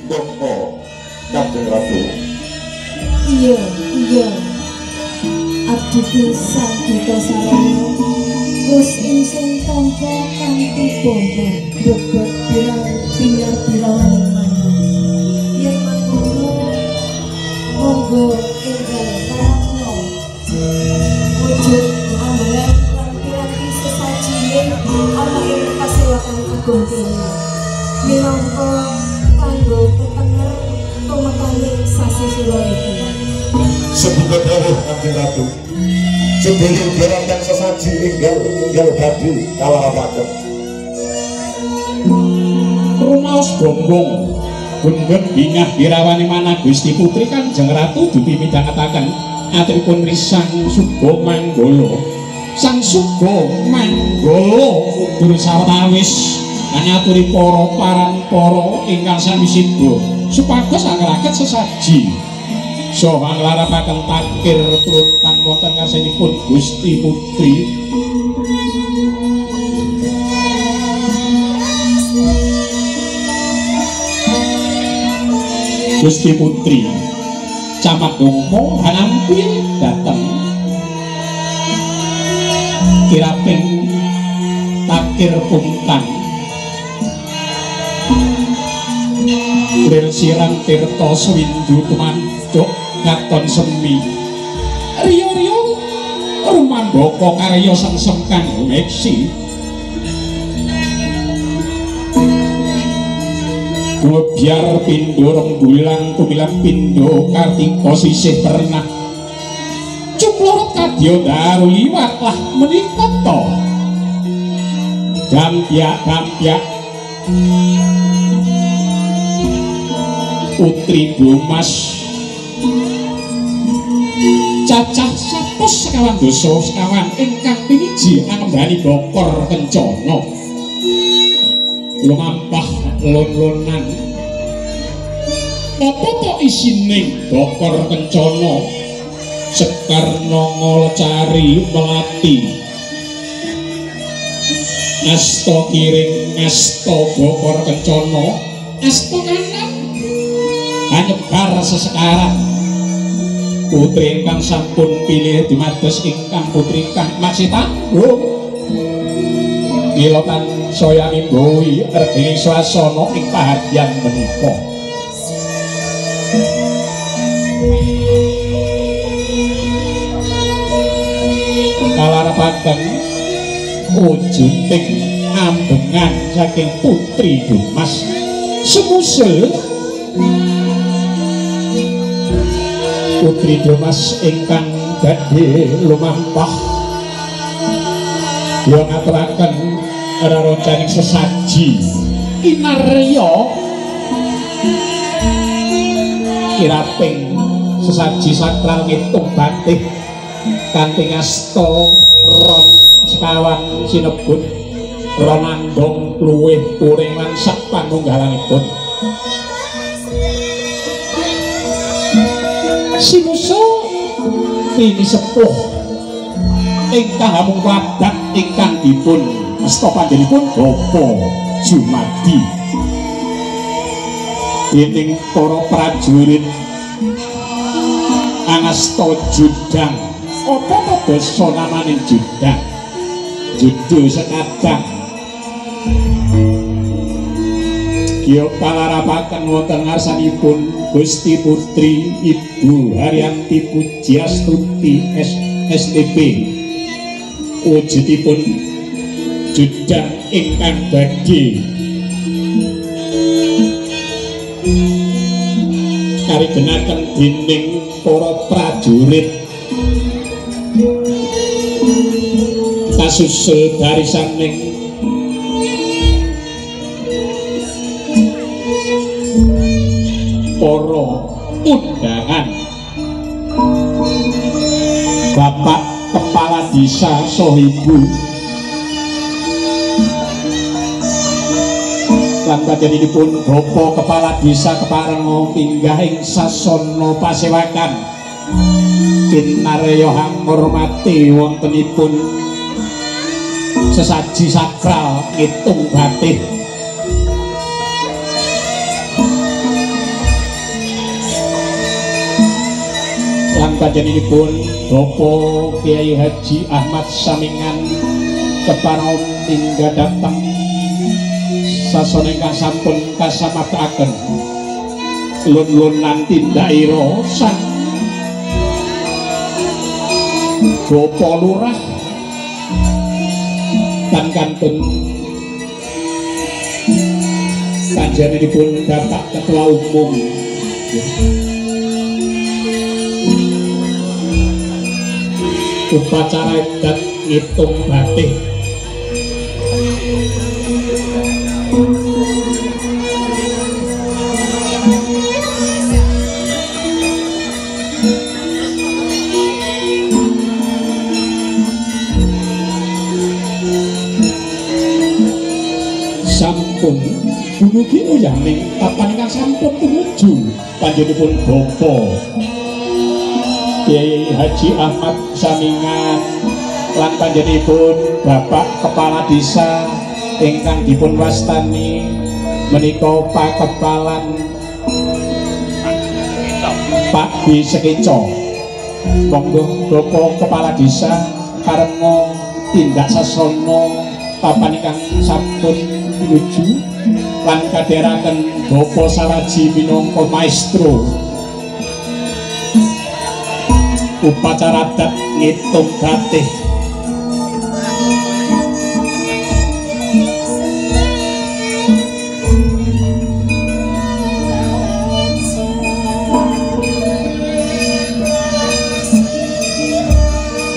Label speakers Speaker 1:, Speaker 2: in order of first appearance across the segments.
Speaker 1: Boko Kanjeng Ratu.
Speaker 2: Iya, iya. Abdiku Sang Duta Sarana wis ingsun tampa kanthi bondo bebet birang binar birawaning manah. Yen mangkono monggo enggal parakno wujud ambelan lan piranti sesajine ana ing pasewakan agung kene minangka kanggo tetenger tumekaning sasi sura iki.
Speaker 1: Sebuah dawuh Kanjeng Ratu, sebelum barang sesaji enggal enggal badhe kalarapaken.
Speaker 3: Rumaos gonggong gunggeng bingah birawane manah Gusti Putri Kanjeng Ratu dupi midhangetaken aturipun Sang Suga Manggala. Sang Suga Manggala udur sawetawis ngaturi para parampara ingkang sami sida supados angraket sesaji saha nglarapaken takir truntang wonten ngarsanipun Gusti Putri. Gusti Putri Camat Dongko hanampi dateng kiraping takir pungkang lir sirang tirta swindu tumanduk katon semi riyo-riyo rumambaka karya sengsem kang gumeksi biar pindho rembulan tumilat pindho kartika sisih pernah cumlorot kadya daru liwat lah menika to dampyak-dampyak Putri Domas cacah 125 dasa sekawan ingkang piniji angembani bokor kencana lumampah lon-lonan apa to isining bokor kencana sekar nongol cari melati asta kiring asta bokor kencana asta kanan anyebar sesekarang putri ingkang sampun pilih dumados ingkang putri kang masih tanggung ngilotan saya mimbowi reging swasana ing pahargyan menika. Kalarapaken wujuding ambengan saking Putri Domas sumusul Putri Domas ingkang badhe lumampah kula ngaturaken reroncaning sesaji kinarya kiraping sesaji sakral ngitung batih kanthi ngasta ron sekawan sinebut ron andong luwih puring lan sak panunggalanipun. Sinusul pini sepuh ingkang hamung wadat ingkang dipun asta panjenenganipun Bapak Jumadi dening para prajurit angasta judang. Apa to basa namane judang? Judo sekadang Gya kalarapaken wonten ngarsanipun Gusti Putri Ibu Haryanti Pujiastuti STP wujudipun judang ingkang badhe karigenaken dening para prajurit kasusul barisaning para undangan Bapak Kepala Desa Sohibu lan panjenenganipun Bapak Kepala Desa keparenga pinggah ing sasana pasewakan kinarya hangurmati wontenipun sesaji sakral ngitung batih. Lan panjenenganipun Bapak Kiai Haji Ahmad Samingan kepareng tinggal dateng sasana ingkang sampun kasamaptakaken lun-lunan tindakira sang Bapak Lurah lan kantun panjenenganipun Bapak Ketua Umum upacara adat ngitung batih. Sampun dumugi uyaning papan ingkang sampun tumuju panjenenganipun Bapak Kiai Haji Ahmad Samingan lan panjenenganipun Bapak Kepala Desa ingkang dipun wastani menika Pakepalan Pak B Sekeco. Monggo Bapak Kepala Desa karenga tindak sasana papan ingkang sampun pinuju lan kadheraken Bapak Saraji minangka maestro upacara adat ngitung batih.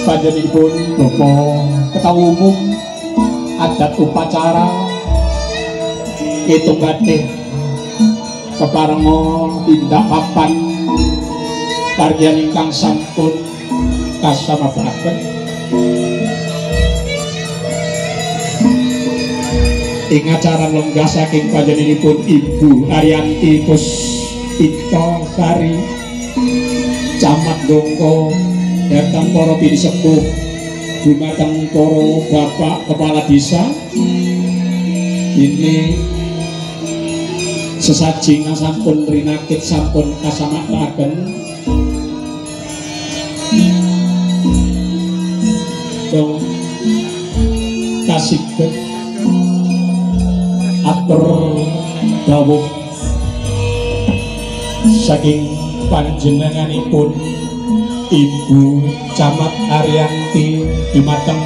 Speaker 3: Panjenenganipun Bapak Ketua Umum adat upacara ngitung batih keparenga tindak papan karyan ingkang sampun kasamaptaken ing acara lenggah saking panjenenganipun Ibu Arianti Puspita Sari Camat Dongko dhateng para pinisepuh dumateng para bapak kepala desa. Ini sesaji ingkang sampun rinakit sampun kasamaptaken dong kasiget atur dawuh saking panjenenganipun Ibu Camat Arianti dumateng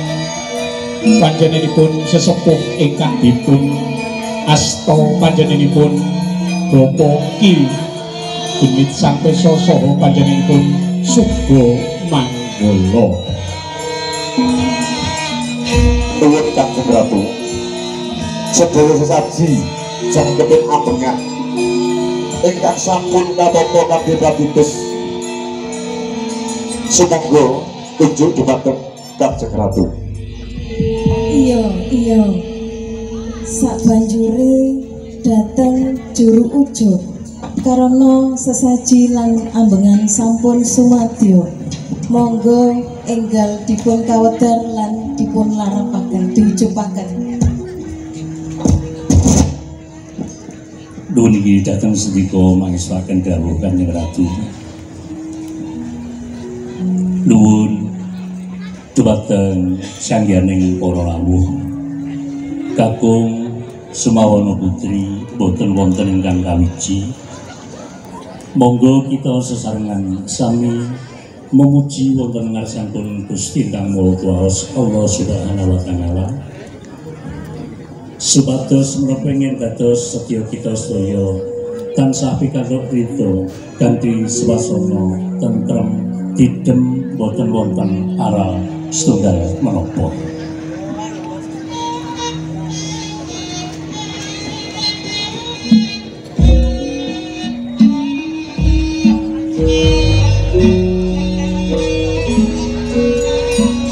Speaker 3: panjenenganipun sesepuh ingkang dipun asta panjenenganipun Bapak Ki Demit Santoso saha panjenenganipun Suga Manggala.
Speaker 1: Nuwun Kanjeng Ratu, sedaya sesaji jangkeping abengan ingkang sampun katata kanthi pratipis sumangga tunjuk dumateng Kanjeng Ratu.
Speaker 2: Iya, iya. Sabanjure dateng juru ujug karena sesaji lan ambengan sampun sumadyo. Monggo enggal dipun kawedar lan dipun larapaken, diujupaken.
Speaker 4: Nuwun iki dhateng sendika mangestuaken dawuh Kanjeng Ratu. Nuwun dumateng sangyaning para rawuh. Kakung Sumawana Putri boten wonten ingkang kawiji. Monggo kita sesarengan sami memuji wonten ngarsanipun Gusti Kang Maha Kuwasa Allah Subhanahu wa taala. Supados menapa ingkang dados sedya kita sedaya tansah pikantuk ridho kanthi swasana tentrem didem boten wonten aral setunggal menapa.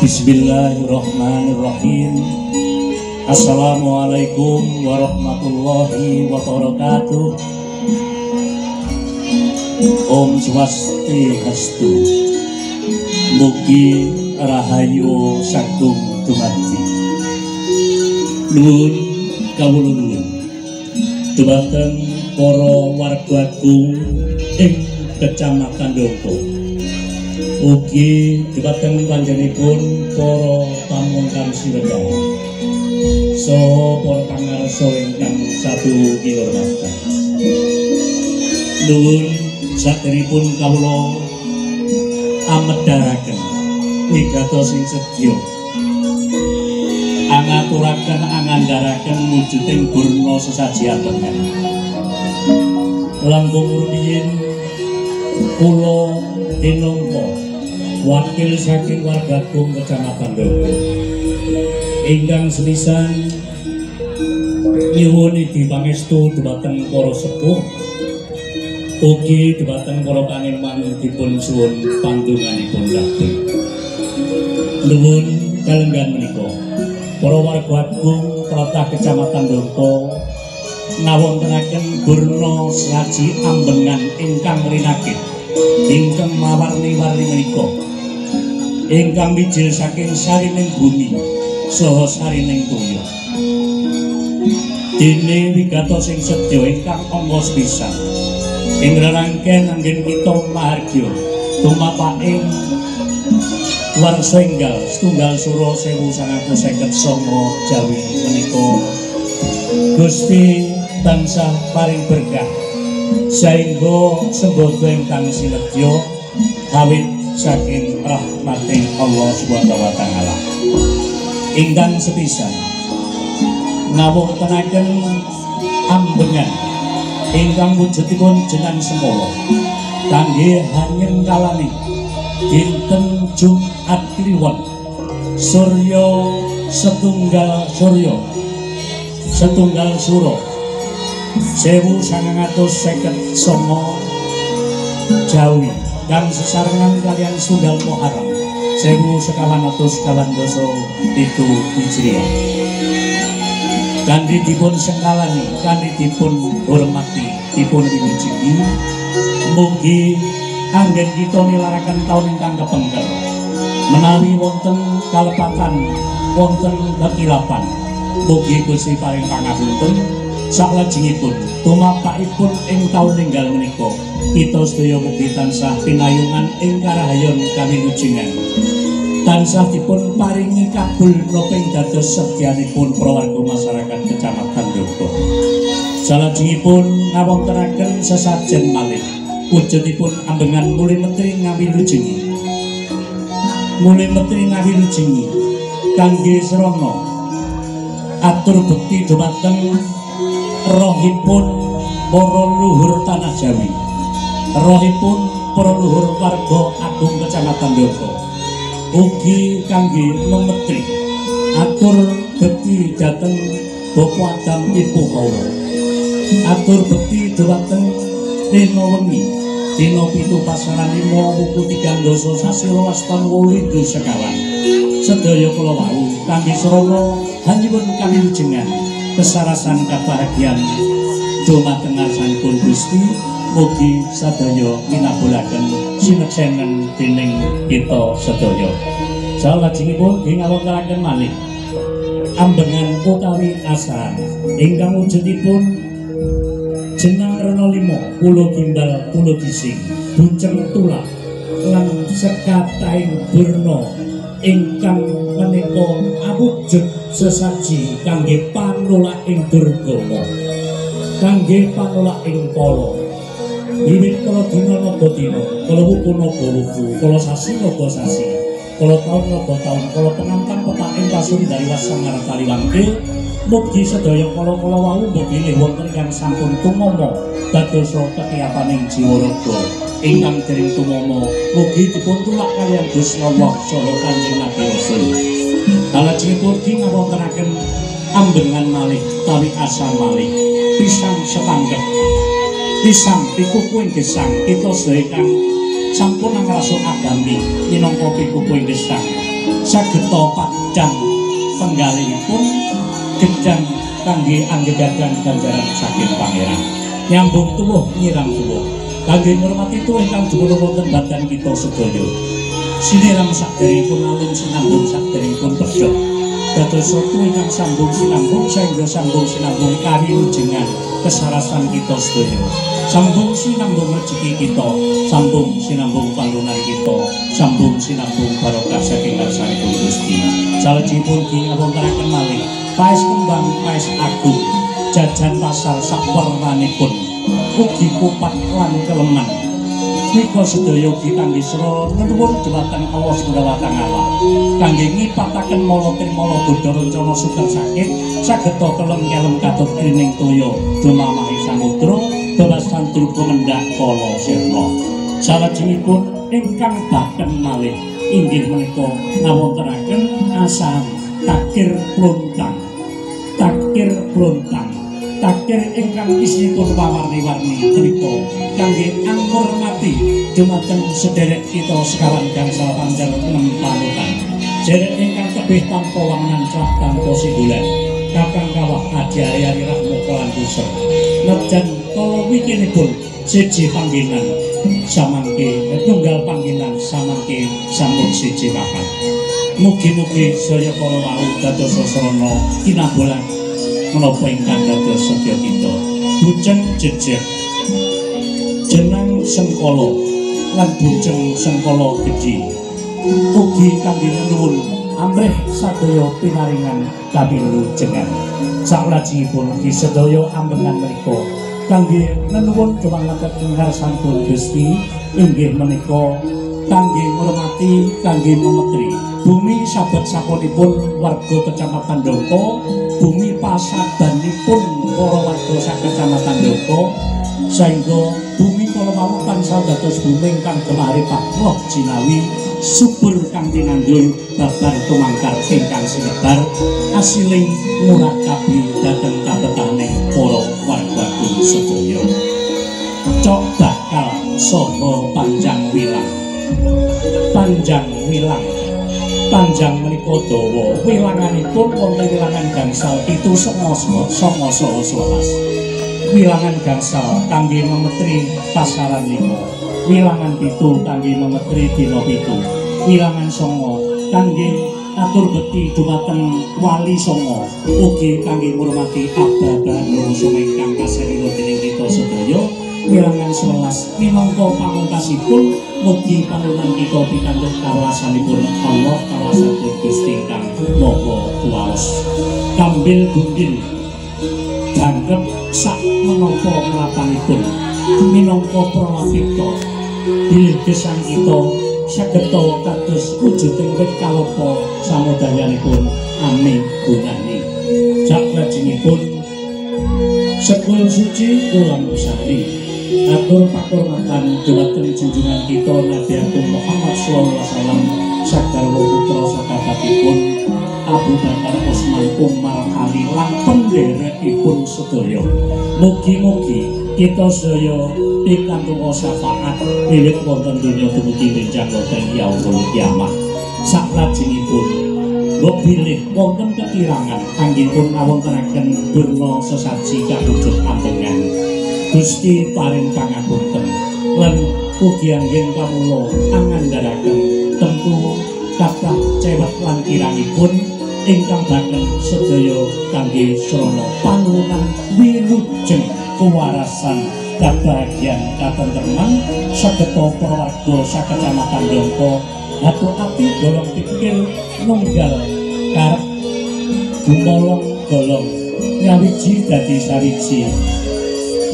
Speaker 4: Bismillahirrahmanirrahim. Assalamualaikum warahmatullahi wabarakatuh. Om Swastiastu. Mugi rahayu sagung dumadi. Nuwun kawula nuwun dumateng para warga agung ing Kecamatan Dongko. Ugi dhumateng panjenenganipun para tamu ingkang siwedhar saha para pangarsa ingkang satu kinurmatan. Nuwun saderengipun kawula amedharaken wigatos sing sedya angaturaken angandharaken wujuding burna sesaji ambengan. Langkung rumiyin kula minangka wakil saking warga Agung Kecamatan Dongko ingkang sepisan nyuwun idi pangestu dhumateng para sepuh ugi dhumateng para paneman dipun suwun pandonganipun kabeh. Nuwun kalenggan menika para warga Agung tlatah Kecamatan Dongko ngawontenaken burna sesaji ambengan ingkang rinakit ingkang mawarni-warni menika ingkang mijil saking sarining bumi saha sarining toya. Dene wigatos sing sedya ingkang angka sepisan ing rerangken anggen kita mahargya tumapaking warsa enggal setunggal sura 1959 Jawi menika Gusti tansah paring berkah saengga sembada ingkang sinedya awit saking rahmating Allah Subhanahu wa taala. Ingkang sepisan ngawontenaken ambengan ingkang wujudipun jenang semala kangge hanyengkalane dinten Jumat Kliwon Surya setunggal Surya setunggal Sura 1959 Jawi kang sesarengan kalian setunggal Muharram 1447 Hijriah. Kanthi dipun sengkalani, kanthi dipun hormati, dipun wilujengi, mugi anggen kita nilaraken taun ingkang kepengker. Menawi wonten kalepatan, wonten kekilapan, mugi Gusti paring pangapunten saklajengipun tumapakipun ing taun enggal menika kita sedaya mugi tansah pinayungan ing karahayon kawilujengan. Tansah dipun paringi kabul napa ing dados sedyanipun para warga masyarakat Kecamatan Dongko. Salajengipun ngawontenaken sesajen malih wujudipun ambengan muli mentri ngawilujengi. Muli mentri ngawilujengi kangge srana atur bekti dumateng rohipun para luhur tanah Jawi, rohipun para luhur warga agung Kecamatan Dongko. Ugi kangge memetri atur bekti dhateng Bapak Adam Ibu Hawa, atur bekti dumateng rina wengi dina 7 pasaran 5 wuku 3 dasa sasi 12 taun 2025. Sedaya kula wau kangge srana hanyuwun kawilujengan kesarasan kabahagian dumateng ngarsanipun Gusti. Mugi sadaya minabulaken sineksenen dening kita sedaya. Salajengipun ngawontenaken malih ambengan utawi asahan ingkang wujudipun jenang rena 5 pulo gimbal pulo gising buceng tulak lan sekataing burna ingkang menika awujud sesaji kangge panolak ing durgama, kangge panolak ing pala. Wiwit kala dina naga dina, kala wuku naga wuku, kala sasi naga sasi, kala taun naga taun, kala pengantang petaking pasundari wasangar taliwangke, mugi sedaya kala-kala wau mbok bilih wonten ingkang sampun tumama dadosa ketiyapaning jiwa raga ingkang dereng tumama mugi dipun tulak kaliyan Gusti Allah saha Kanjeng Nabi Rasul. Salajengipun ngawontenaken ambengan malih utawi asa malih pisang setanggep pisang pikuku ing gesang kita sedaya kang sampun angrasa agami minangka pikuku ing gesang sageta padhang penggalihipun gedang kangge anggegadan ganjaran saking pangeran nyambung tuwuh nyirang tuwuh kangge ngurmati tuwuh ingkang dumunung wonten badan kita sedaya siniram saderengipun alun sinambung saderengipun pedhot dados tuwuh ingkang sambung sinambung saengga sambung sinambung kawilujengan kesarasan kita sedaya. Sambung sinambung rejeki kita, sambung sinambung palunan kita, sambung sinambung barokah saking ngarsanipun Gusti. Salajengipun ugi ngawontenaken malih paes kembang, paes agung, jajan pasar sakwermanipun, ugi kupat lan keleman. Nika sedaya ugi kangge sra nuwun dhumateng Allah Subhanahu wa taala. Kangge ngipataken mala trimala godha rencana sukar sakit sageta kelem-kelem katut krining toya dumamahi samudra babasan drupa mendhak kala sirna. Salajengipun ingkang baken malih inggih menika ngawontenaken asahan takir plontang. Takir plontang. Takir ingkang isinipun wawarni-warni menika kangge angurmati dumateng sederek kita sekawan gangsal pancar enem panutan. Sederek ingkang tebih tanpa wangunan celak tanpa singgulan, kakang kawah adi ari-ari rahma lan kusa. Najan kala wikinipun siji panggenan samangke tunggal panggenan samangke sampun siji papan. Mugi-mugi sedaya para wau dados sasrana kinabolan menapa ingkang dados sedya kita. Bujeng jejer jenang sengkala lan bujeng sengkala gedhi ugi kangge nuwun amrih sadaya pinaringan kapilujengan. Saklajengipun ugi sedaya ambengan menika kangge nenuwun dumateng ngarsanipun Gusti inggih menika kangge ngurmati, kangge memetri bumi sabet sakonipun warga Kecamatan Dongko, bumi pasabanipun para warga sak Kecamatan Dongko, saengga bumi kala wau tansah dados bumi ingkang gemah ripah jinawi subur kang tinandur babar tumangkar ingkang sinebar asiling murakabi dhateng kabetahane para warga sedaya. Cok bakal saha panjang wilang. Panjang wilang. Panjang menika dawa, wilanganipun wonten wilangan gangsal 7 9 9 11. Wilangan gangsal kangge memetri pasaran 5, wilangan 7 kangge memetri dina 7, wilangan 9 kangge atur bekti dumateng wali songo, ugi kangge ngurmati abah-abahan loro ingkang kaserina dening kita sedaya. Wilangan 11 minangka pamungkasipun mugi panuwun kita pikantuk kawelasanipun Allah, kawelasanipun Gusti ingkang Maha Kuwaos. Kambil gundil jangkep sak menapa mlapanipun minangka pralapita bilih gesang kita sageta kados wujuding wit kalapa samudayanipun amin gunani. Saklajengipun sekul suci ulang sari atur pakurmatan dumateng junjungan kita Nabi Agung Muhammad sallallahu alaihi wasallam sagarwa putra sahabatipun Abu Bakar, Utsman, Umar, Ali lan penderekipun sedaya. Mugi-mugi kita sedaya pikantuk syafaat wiwit wonten donya dumugi benjang wonten yaumul kiamah. Saklajengipun mbok bilih wonten kekirangan anggenipun ngawontenaken durna sesaji kawujud ambengan. Gusti paring pangapunten lan ugi anggen kawula angandharaken tentu kathah cewek lan kirangipun ingkang baken sedaya kangge srana panuwunan wilujeng kewarasan kabahagian katentreman sageta para warga sakecamatan Dongko hatu ati golong pikir nunggal karep gumolong golong nyawiji dadi sawiji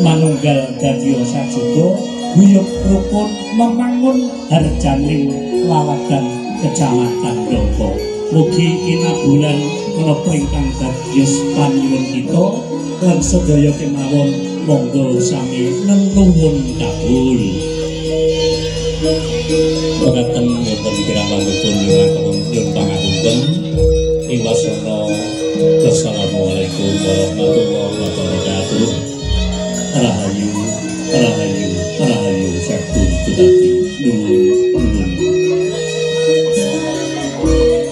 Speaker 4: manunggal dadi sajuga guyub rukun memangun harjaning laladan Kecamatan Dongko. Mugi kinabulan menapa ingkang dados panyuwun kita lan sedaya kemawon monggo sami nenuwun kabul. Mekaten wonten kirang langkung nyuwun pangapunten. Ing wasana wassalamualaikum warahmatullahi wabarakatuh. Rahayu, rahayu, rahayu sagung dumadi. Nuwun nuwun.
Speaker 5: Thank you.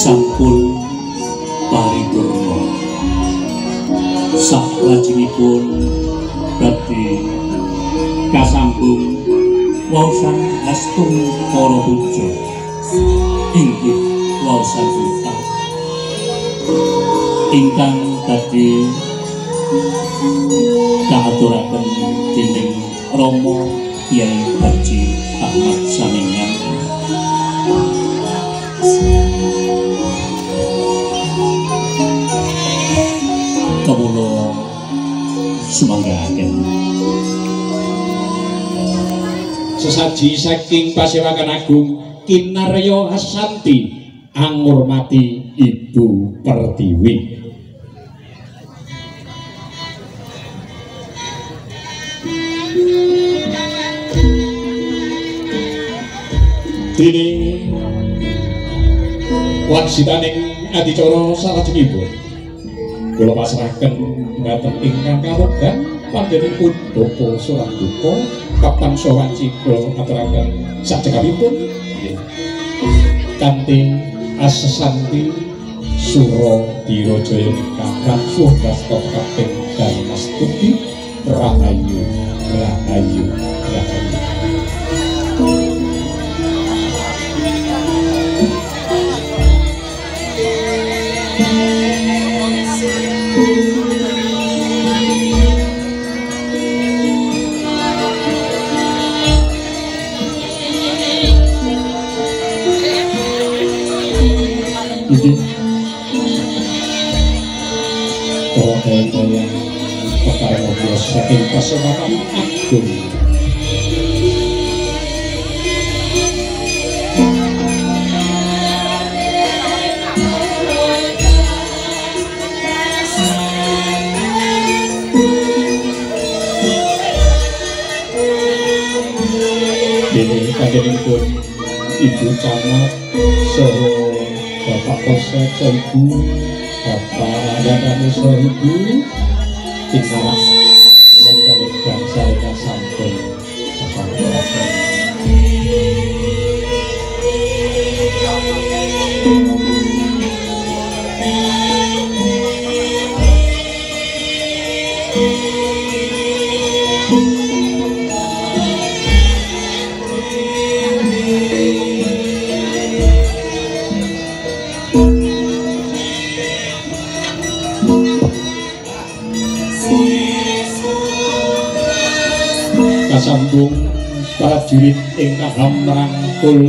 Speaker 4: sampun paripurna. Saklajengipun badhe kasambung waosan Astungkara Puja inggih waosan kitab ingkang badhe kaaturaken dening Rama Kyai Haji Ahmad Samingan. Kawula sumanggaaken.
Speaker 3: Sesaji saking Pasewakan Agung Kinarya Hasanti angurmati Ibu Pertiwi. Dening waksitaning adicara salajengipun kula pasrahaken dhateng ingkang kawogan panjenenganipun Bapak Suranduka kapan sawanci kula aturaken sacekapipun kanthi asesanti sura dirajaya ingkang sugasta kaping Darmastuti rahayu rahayu rahayu. Para perkara saking Pasewakan Agung dene panjenenganipun Ibu Camat saha Bapak Polsek saha Ibu Bapak Danramil saha Ibu pinarak wonten ing gangsal ingkang sampun sasampuraken. Kasambung prajurit ingkang hamrangkul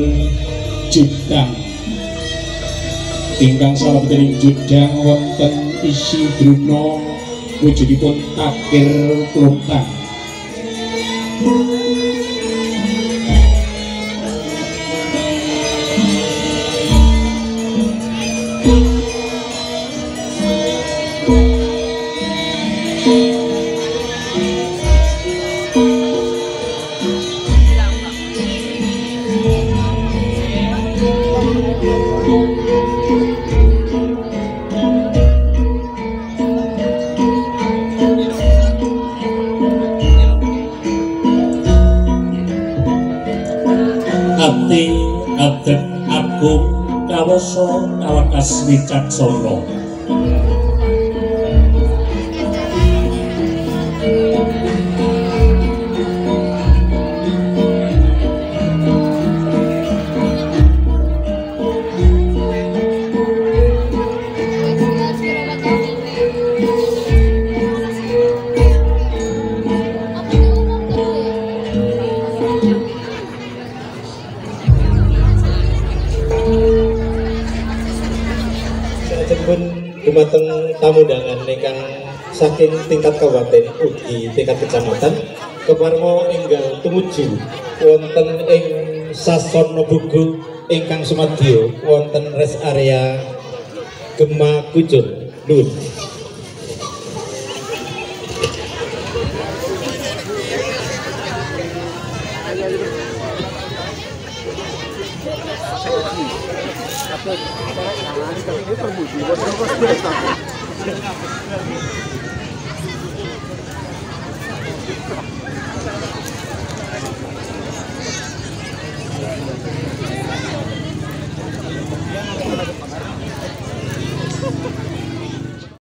Speaker 3: judang ingkang salebeting judang wonten isi druna wujudipun takir kluntang.
Speaker 4: Ati adep agung kawasa kawakas wicaksana.
Speaker 5: Dumateng tamu undangan ingkang saking tingkat kabupaten ugi tingkat kecamatan keparmo enggal tumuju wonten ing Sasana Bugu ingkang sumadyo wonten rest area Gema Kucur. Nuwun.